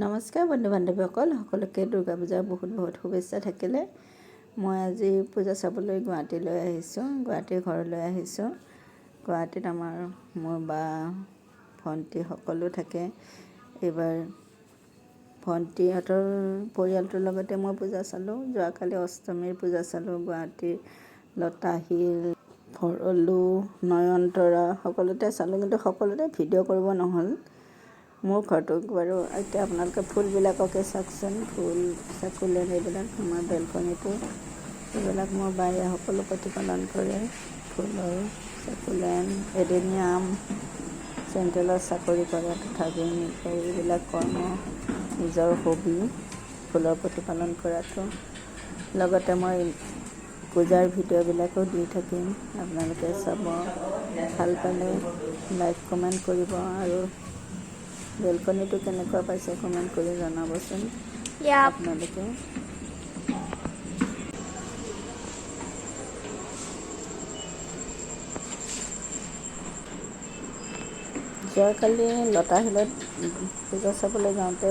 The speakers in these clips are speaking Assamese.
নমস্কাৰ বন্ধু বান্ধৱীসকল, সকলোকে দুৰ্গা পূজাৰ বহুত বহুত শুভেচ্ছা থাকিলে। মই আজি পূজা চাবলৈ গুৱাহাটীলৈ আহিছোঁ, গুৱাহাটীৰ ঘৰলৈ আহিছোঁ। গুৱাহাটীত আমাৰ মোৰ বা, ভণ্টি সকলো থাকে। এইবাৰ ভণ্টিহঁতৰ পৰিয়ালটোৰ লগতে মই পূজা চালোঁ। যোৱাকালি অষ্টমীৰ পূজা চালোঁ। গুৱাহাটীৰ লতাশিল, ভৰলু, নয়নতৰা সকলোতে চালোঁ, কিন্তু সকলোতে ভিডিঅ' কৰিব নহ'ল। মোৰ ঘৰটো বাৰু এতিয়া আপোনালোকে ফুলবিলাককে চাওকচোন। ফুল, চাকুলেণ্ট, এইবিলাক আমাৰ বেলকনিটো। এইবিলাক মোৰ বায়ে সকলো প্ৰতিপালন কৰে। ফুলৰ চাকুলেণ্ট, এডেনিয়াম। চেণ্ট্ৰেলত চাকৰি কৰে, তথাপিও নিজৰ এইবিলাক কৰ্ম, নিজৰ হবি ফুলৰ প্ৰতিপালন কৰাটো। লগতে মই পূজাৰ ভিডিঅ'বিলাকো দি থাকিম, আপোনালোকে চাব। ভাল পালে লাইক, কমেণ্ট কৰিব আৰু বেলকনিটো কেনেকুৱা পাইছে কমেণ্ট কৰি জনাবচোন আপোনালোকে। যোৱাকালি লতাশিলত পূজা চাবলৈ যাওঁতে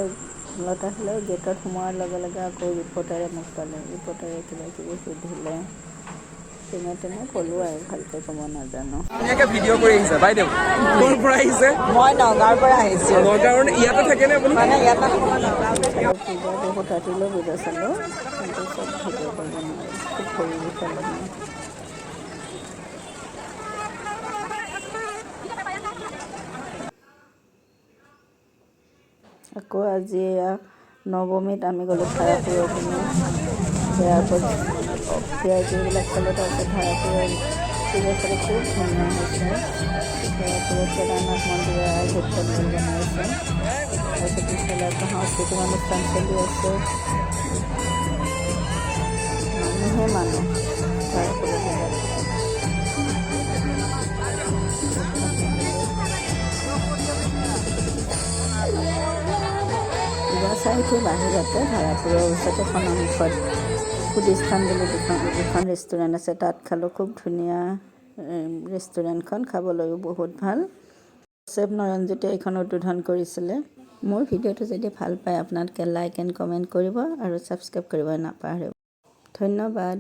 লতাশিলৰ গেটত সোমোৱাৰ লগে লগে আকৌ ৰিপৰ্টাৰে মোক পালে। ৰিপৰ্টাৰে কিবা কিবি সুধিলে। তেনে তেনে ক'লোঁ আৰু, ভালকৈ ক'ব নাজানো। ধুনীয়াকে ভিডিঅ' কৰি আহিছে। বাইদেউ, ক'ৰ পৰা আহিছে? মই নগাঁৱৰ পৰা আহিছোঁ। নগাঁৱৰ? ইয়াতে থাকেনে আপুনি? মানে ইয়াত নাথাকোঁ, মই নগাঁৱতে থাকোঁ। পূজা বহুত ৰাতিলৈ পূজা চালোঁ, কিন্তু চব ভিডিঅ' কৰিব নোৱাৰিলোঁ। খুব ভৰি বিষালে মোৰ। আকৌ আজি এয়া নৱমীত আমি গ'লোঁ ধাৰাপুৰৰ পিনে। এয়াৰপৰ্ট ভি আই পিবিলাক চালোঁ, তাৰপিছত ধাৰাপুৰৰ পূজা চালোঁ। খুব ধুনীয়া হৈছে। ধাৰাপুৰত কেদাৰনাথ মন্দিৰৰ আৰ্হিত পেণ্ডেল বনাইছে। তাৰপিছত ইফালে আকৌ সাংস্কৃতিক অনুষ্ঠান চলি আছে। মানুহে মানুহ ধাৰাপুৰৰ জেগাত। খুব ভাল লাগিলে। পূজা চাই উঠি বাহিৰতে ধাৰাপুৰৰ ওচৰতে খনামুখত ফুডিস্থান বুলি দুখন ৰেষ্টুৰেণ্ট আছে, তাত খালোঁ। খুব ধুনীয়া ৰেষ্টুৰেণ্টখন, খাবলৈও বহুত ভাল। চেফ নয়নজ্যোতিয়ে এইখন উদ্বোধন কৰিছিলে। মোৰ ভিডিঅ'টো যদি ভাল পায়, আপোনালোকে লাইক এণ্ড কমেণ্ট কৰিব আৰু ছাবস্ক্ৰাইব কৰিব নাপাহৰিব। ধন্যবাদ।